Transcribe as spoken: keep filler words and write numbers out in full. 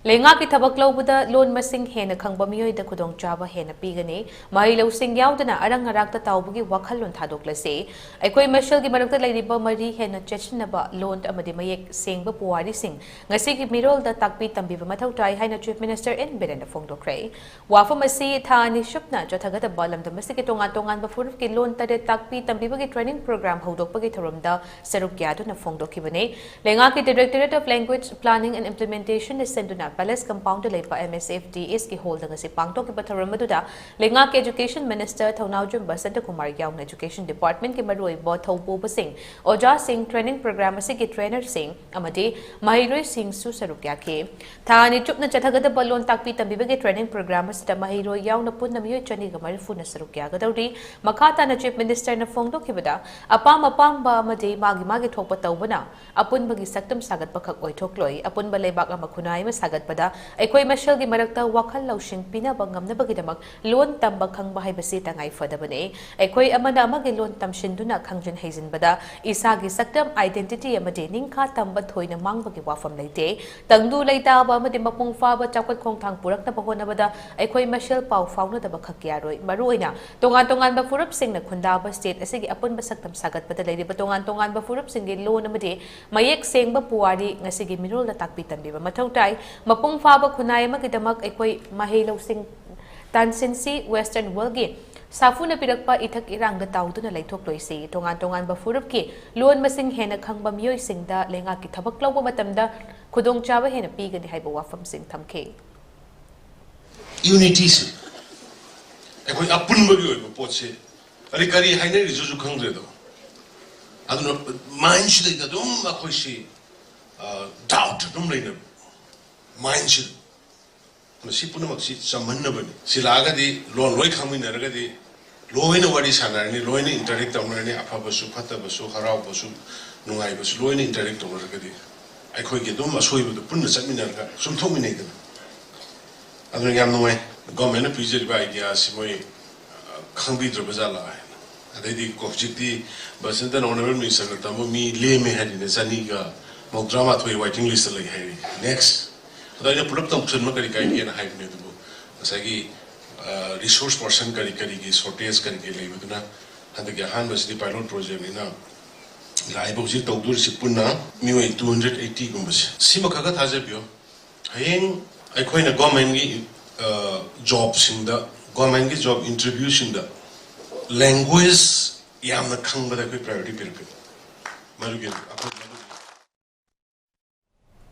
ꯂꯩꯉꯥꯛꯀꯤ ꯊꯕꯛ ꯂꯧꯕꯗ ꯂꯣꯟ ꯃꯁꯤꯡ ꯍꯦꯟꯅ ꯈꯪꯕ ꯃꯤꯑꯣꯏꯗ ꯈꯨꯗꯣꯡꯆꯥꯕ ꯍꯦꯟꯅ ꯄꯤꯒꯅꯤ꯫ ꯃꯍꯩ ꯂꯧꯁꯤꯡ ꯌꯥꯎꯗꯅ ꯑꯔꯪ ꯑꯔꯥꯛꯇ ꯇꯥꯎꯕꯒꯤ ꯋꯥꯈꯜꯂꯣꯟ ꯊꯥꯗꯣꯛꯂꯁꯤ꯫ ꯑꯩꯈꯣꯏ ꯃꯁꯦꯜꯒꯤ ꯃꯔꯛꯇ ꯂꯩꯔꯤꯕ ꯃꯔꯤ ꯍꯦꯟꯅ ꯆꯦꯠꯁꯤꯟꯅꯕ ꯂꯣꯟ ꯑꯃꯗꯤ ꯃꯌꯦꯛ ꯁꯦꯡꯕ ꯄꯨꯋꯥꯔꯤꯁꯤꯡ ꯉꯁꯤꯒꯤ ꯃꯤꯔꯣꯜꯗ ꯇꯥꯛꯄꯤ ꯇꯝꯕꯤꯕ ꯃꯊꯧ ꯇꯥꯏ ꯍꯥꯏꯅ Chief Minister N Birenꯅ ꯐꯣꯡꯗꯣꯛꯈ꯭ꯔꯦ꯫ ꯋꯥꯐꯝ ꯑꯁꯤ ꯊꯥ ꯑꯅꯤ ꯆꯨꯞꯅ ꯆꯠꯊꯒꯗꯕ ꯂꯝꯗꯝ ꯑꯁꯤꯒꯤ ꯇꯣꯉꯥꯟ ꯇꯣꯉꯥꯟꯕ ꯐꯨꯔꯨꯞꯀꯤ ꯂꯣꯟ ꯇꯔꯦꯠ ꯇꯥꯛꯄꯤ ꯇꯝꯕꯤꯕꯒꯤ training program ꯍꯧꯗꯣꯛꯄꯒꯤ ꯊꯧꯔꯝꯗ ꯁꯔꯨꯛ ꯌꯥꯗꯨꯅ ꯐꯣꯡꯗꯣꯛꯈꯤꯕꯅꯤ꯫ ꯂꯩꯉꯥꯛꯀꯤ Directorate of Language Planning and Implementationꯅ ꯁꯤꯟꯗꯨꯅ Palace Compoundꯗ ꯂꯩꯕ M S F D Sꯀꯤ hallꯗ ꯉꯁꯤ ꯄꯥꯡꯊꯣꯛꯈꯤꯕ ꯊꯧꯔꯝ ꯑꯗꯨꯗ ꯂꯩꯉꯥꯛꯀꯤ Education Minister ꯊꯧꯅꯥꯎꯖꯝ ꯕꯁꯟꯇꯀꯨꯃꯥꯔ ꯌꯥꯎꯅ Education Departmentꯀꯤ ꯃꯔꯨꯑꯣꯏꯕ ꯊꯧꯄꯨꯕꯁꯤꯡ, ꯑꯣꯖꯥꯁꯤꯡ, training program ꯑꯁꯤꯒꯤ trainerꯁꯤꯡ ꯑꯃꯗꯤ ꯃꯍꯩꯔꯣꯏꯁꯤꯡꯁꯨ ꯁꯔꯨꯛ ꯌꯥꯈꯤ꯫ ꯊꯥ ꯑꯅꯤ ꯆꯨꯞꯅ ꯆꯠꯊꯒꯗꯕ ꯂꯣꯟ ꯇꯥꯛꯄꯤ ꯇꯝꯕꯤꯕꯒꯤ training program ꯑꯁꯤꯗ ꯃꯍꯩꯔꯣꯏ ꯌꯥꯎꯅ ꯄꯨꯟꯅ ꯃꯤꯑꯣꯏ ꯆꯅꯤꯒ ꯃꯔꯤꯐꯨꯅ ꯁꯔꯨꯛ ꯌꯥꯒꯗꯧꯔꯤ꯫ ꯃꯈꯥ ꯇꯥꯅ Chief Ministerꯅ ꯐꯣꯡꯗꯣꯛꯈꯤꯕꯗ, ꯑꯄꯥꯝ ꯑꯄꯥꯝꯕ ꯑꯃꯗꯤ ꯃꯥꯒꯤ ꯃꯥꯒꯤ ꯊꯣꯛꯄ ꯇꯧꯕꯅ ꯑꯄꯨꯟꯕꯒꯤ ꯁꯛꯇꯝ ꯁꯥꯒꯠꯄꯈꯛ ꯑꯣꯏꯊꯣꯛꯂꯣꯏ꯫ ꯑꯄꯨꯟꯕ ꯂꯩꯕꯥꯛ ꯑꯃ ꯈꯨꯟꯅꯥꯏ ꯑꯃ ꯁꯥꯒꯠꯄꯗ ꯑꯩꯈꯣꯏ ꯃꯁꯦꯜꯒꯤ ꯃꯔꯛꯇ ꯋꯥꯈꯜ ꯂꯧꯁꯤꯡ ꯄꯤꯅꯕ ꯉꯝꯅꯕꯒꯤꯗꯃꯛ ꯂꯣꯟ ꯇꯝꯕ ꯈꯪꯕ ꯍꯥꯏꯕꯁꯤ ꯇꯉꯥꯏ ꯐꯗꯕꯅꯤ꯫ ꯑꯩꯈꯣꯏ ꯑꯃꯅ ꯑꯃꯒꯤ ꯂꯣꯟ ꯇꯝꯁꯤꯟꯗꯨꯅ ꯈꯪꯖꯤꯟ ꯍꯩꯖꯤꯟꯕꯗ ꯏꯁꯥꯒꯤ ꯁꯛꯇꯝ, identity ꯑꯃꯗꯤ ꯅꯤꯡꯈꯥ ꯇꯝꯕ ꯊꯣꯏꯅ ꯃꯥꯡꯕꯒꯤ ꯋꯥꯐꯝ ꯂꯩꯇꯦ꯫ ꯇꯪꯗꯨ ꯂꯩꯇꯥꯕ ꯑꯃꯗꯤ ꯃꯄꯨꯡ ꯐꯥꯕ ꯆꯥꯎꯈꯠ ꯈꯣꯡꯊꯥꯡ ꯄꯨꯔꯛꯅꯕ ꯍꯣꯠꯅꯕꯗ ꯑꯩꯈꯣꯏ ꯃꯁꯦꯜ ꯄꯥꯎ ꯐꯥꯎꯅꯗꯕ ꯈꯛ ꯌꯥꯔꯣꯏ꯫ ꯃꯔꯨꯑꯣꯏꯅ ꯇꯣꯉꯥꯟ ꯇꯣꯉꯥꯟꯕ ꯐꯨꯔꯨꯞꯁꯤꯡꯅ ꯈꯨꯟꯗꯥꯕ state ꯑꯁꯤꯒꯤ ꯑꯄꯨꯟꯕ ꯁꯛꯇꯝ ꯁꯥꯒꯠꯄꯗ ꯂꯩꯔꯤꯕ ꯇꯣꯉꯥꯟ ꯇꯣꯉꯥꯟꯕ ꯐꯨꯔꯨꯞꯁꯤꯡꯒꯤ ꯂꯣꯟ ꯑꯃꯗꯤ ꯃꯌꯦꯛ ꯁꯦꯡꯕ ꯄꯨꯋꯥꯔꯤ ꯉꯁꯤꯒꯤ ꯃꯤꯔꯣꯜꯗ ꯇꯥꯛꯄꯤ ꯇꯝꯕꯤꯕ ꯃꯊꯧ ꯇꯥꯏ꯫ ꯃꯄꯨꯡ ꯐꯥꯕ ꯈꯨꯟꯅꯥꯏ ꯑꯃꯒꯤꯗꯃꯛ ꯑꯩꯈꯣꯏ ꯃꯍꯩ ꯂꯧꯁꯤꯡ ꯇꯥꯟꯁꯤꯟꯁꯤ꯫ Western worldꯀꯤ ꯁꯥꯐꯨꯅ ꯄꯤꯔꯛꯄ ꯏꯊꯛ ꯏꯔꯥꯡꯗ ꯇꯥꯎꯗꯨꯅ ꯂꯩꯊꯣꯛꯂꯣꯏꯁꯤ꯫ ꯇꯣꯉꯥꯟ ꯇꯣꯉꯥꯟꯕ ꯐꯨꯔꯨꯞꯀꯤ ꯂꯣꯟ ꯃꯁꯤꯡ ꯍꯦꯟꯅ ꯈꯪꯕ ꯃꯤꯑꯣꯏꯁꯤꯡꯗ ꯂꯩꯉꯥꯛꯀꯤ ꯊꯕꯛ ꯂꯧꯕ ꯃꯇꯝꯗ ꯈꯨꯗꯣꯡꯆꯥꯕ ꯍꯦꯟꯅ ꯄꯤꯒꯅꯤ ꯍꯥꯏꯕ ꯋꯥꯐꯝꯁꯤꯡ ꯊꯝꯈꯤ꯫ Unityꯁꯤ ꯑꯩꯈꯣꯏ ꯑꯄꯨꯟꯕꯒꯤ ꯑꯣꯏꯕ ꯄꯣꯠꯁꯦ ꯀꯔꯤ ꯀꯔꯤ ꯍꯥꯏꯅꯔꯤꯁꯤꯁꯨ ꯈꯪꯗ꯭ꯔꯦꯗꯣ꯫ ꯑꯗꯨꯅ mindꯁꯤꯗꯩꯗ ꯑꯗꯨꯝ ꯑꯩꯈꯣꯏꯁꯤ doubt ꯑꯗꯨꯝ ꯂꯩꯅꯕ mindꯁꯤꯗ꯫ ꯃꯁꯤ ꯄꯨꯝꯅꯃꯛꯁꯤ ꯆꯝꯍꯟꯅꯕꯅꯤ꯫ ꯁꯤ ꯂꯥꯛꯑꯒꯗꯤ ꯂꯣꯟ ꯂꯣꯏ ꯈꯪꯃꯤꯟꯅꯔꯒꯗꯤ ꯂꯣꯏꯅ ꯋꯥꯔꯤ ꯁꯥꯟꯅꯔꯅꯤ, ꯂꯣꯏꯅ interact ꯇꯧꯅꯔꯅꯤ, ꯑꯐꯕꯁꯨ ꯐꯠꯇꯕꯁꯨ ꯍꯔꯥꯎꯕꯁꯨ ꯅꯨꯡꯉꯥꯏꯕꯁꯨ ꯂꯣꯏꯅ interact ꯇꯧꯅꯔꯒꯗꯤ ꯑꯩꯈꯣꯏꯒꯤ ꯑꯗꯨꯝ ꯑꯁꯣꯏꯕꯗꯨ ꯄꯨꯟꯅ ꯆꯠꯃꯤꯟꯅꯔꯒ ꯆꯨꯝꯊꯣꯛꯃꯤꯟꯅꯩꯗꯅ꯫ ꯑꯗꯨꯅ ꯌꯥꯝ ꯅꯨꯡꯉꯥꯏ꯫ Governmentꯅ ꯄꯤꯖꯔꯤꯕ idea ꯑꯁꯤ ꯃꯣꯏ ꯈꯪꯕꯤꯗ꯭ꯔꯕ ꯖꯥꯠꯂꯥ ꯍꯥꯏꯅ꯫ ꯑꯗꯩꯗꯤ ꯍꯧꯖꯤꯛꯇꯤ ꯕꯁꯟꯇꯅ Honourable Ministerꯅ ꯇꯝꯕ ꯃꯤ ꯂꯦꯝꯃꯦ ꯍꯥꯏꯔꯤꯅꯦ, ꯆꯅꯤꯒ ꯃꯧꯗ꯭ꯔꯥ ꯃꯥꯊꯣꯏ waiting listꯇ ꯂꯩ ꯍꯥꯏꯔꯤ꯫ Next ꯑꯗꯣ ꯑꯩꯅ ꯄꯨꯂꯞ ꯇꯧꯁꯟꯕ ꯀꯔꯤ ꯀꯥꯏꯒꯦꯅ ꯍꯥꯏꯕꯅꯦ, ꯑꯗꯨꯕꯨ ꯉꯁꯥꯏꯒꯤ ꯔꯤꯁꯣꯔꯁ ꯄꯔꯁꯟ ꯀꯔꯤ ꯀꯔꯤꯒꯤ ꯁꯣꯔꯇꯦꯖ ꯀꯔꯤ ꯀꯔꯤ ꯂꯩꯕꯗꯨꯅ ꯍꯟꯗꯛꯀꯤ ꯑꯍꯥꯟꯕꯁꯤꯗꯤ ꯄꯥꯏꯂꯣꯠ ꯄ꯭ꯔꯣꯖꯦꯛꯅꯤꯅ ꯂꯥꯛꯏꯕ ꯍꯧꯖꯤꯛ ꯇꯧꯗꯣꯔꯤꯁꯤ ꯄꯨꯟꯅ ꯃꯤꯑꯣꯏ ꯇꯨ ꯍꯟꯗ꯭ꯔꯦꯠ ꯑꯩꯠꯇꯤ ꯒꯨꯝꯕꯁꯦ꯫ ꯁꯤꯃ ꯈꯔ ꯈꯔ ꯊꯥꯖꯕꯤꯌꯣ꯫ ꯍꯌꯦꯡ ꯑꯩꯈꯣꯏꯅ ꯒꯣꯔꯃꯦꯟꯒꯤ ꯖꯣꯕꯁꯤꯡꯗ, ꯒꯣꯔꯃꯦꯟꯒꯤ ꯖꯣꯕ ꯏꯟꯇꯔꯚ꯭ꯌꯨꯁꯤꯡꯗ ꯂꯦꯡꯒ꯭ꯋꯦꯖ ꯌꯥꯝꯅ ꯈꯪꯕꯗ ꯑꯩꯈꯣꯏ ꯄ꯭ꯔꯥꯏꯌꯣꯔꯤꯇꯤ ꯄꯤꯔꯛꯀꯅꯤ꯫ ꯃꯗꯨꯒꯤ ꯑꯩꯈꯣꯏ